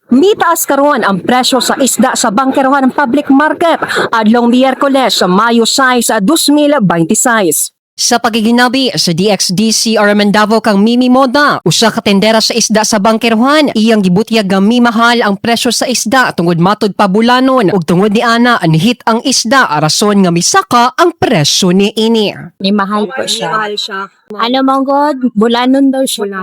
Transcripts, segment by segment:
Mitaas karon ang presyo sa isda sa bangkerohan ng public market adlong Miyerkules sa Mayo 6, 2026. Sa pagiginabi sa DXDC RMN Davao kang Mimi Moda, usa ka tendera sa isda sa bangkerohan, iyang gibutyag nga mimahal ang presyo sa isda tungod matud pa bulanon ug tungod ni ana anhit ang isda, rason nga misaka ang presyo ni ini. Ni mahal po siya. Mahal siya. Ano mong God? Bulanon daw siya.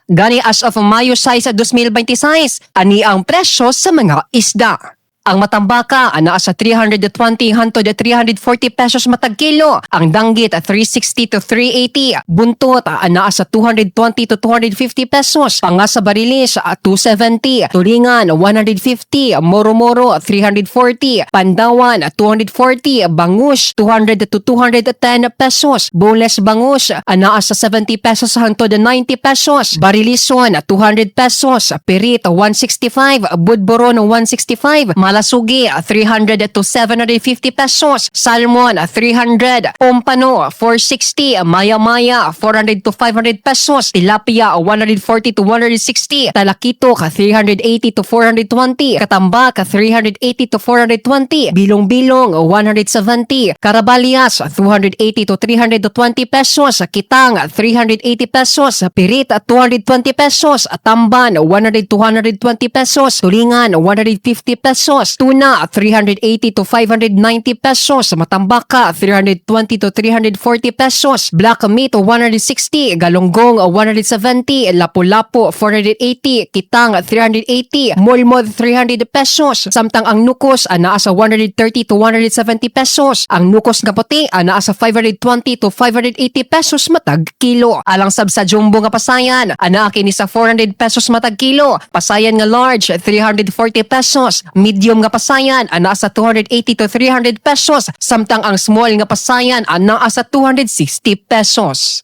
Gani as of Mayo 6, 2026, ani ang presyo sa mga isda. Ang matambaka anaa sa 320 hantod 340 pesos matag kilo. Ang danggit 360 to 380. Buntot anaa sa 220 to 250 pesos. Panga sa barilis 270. Tulingan 150. Moro-moro 340. Pandawan 240. Bangus 200 to 210 pesos. Boneless bangus anaa sa 70 pesos hantod 90 pesos. Barilison 200 pesos. Pirit 165. Budboron 165. Malasugi 300 to 750 pesos. Salmon 300. Pompano 460. Maya-maya 400 to 500 pesos. Tilapia 140 to 160. Talakitok 380 to 420. Katambak 380 to 420. Bilong-bilong 170. Karabalias 280 to 320 pesos. Kitang 380 pesos. Pirit 220 pesos. Tamban 100 to 120 pesos. Tulingan 150 pesos. Tuna 380 to 590 pesos. Matambaka 320 to 340 pesos. Black meat 160. Galunggong 170. Lapu-lapu 480. Kitang 380. Mulmod 300 pesos. Samtang ang nukos anaa sa 130 to 170 pesos. Ang nukos nga puti anaa sa 520 to 580 pesos matag kilo. Alang sab sa jumbo nga pasayan, anaa kini sa 400 pesos matag kilo. Pasayan nga large 340 pesos. Medium nga pasayan anaa sa 280 to 300 pesos. Samtang ang small nga pasayan anaa sa 260 pesos.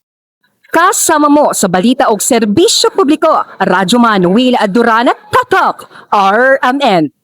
Kasama mo sa balita og serbisyo publiko, Radyo Manuel Durana, Tatak, RMN.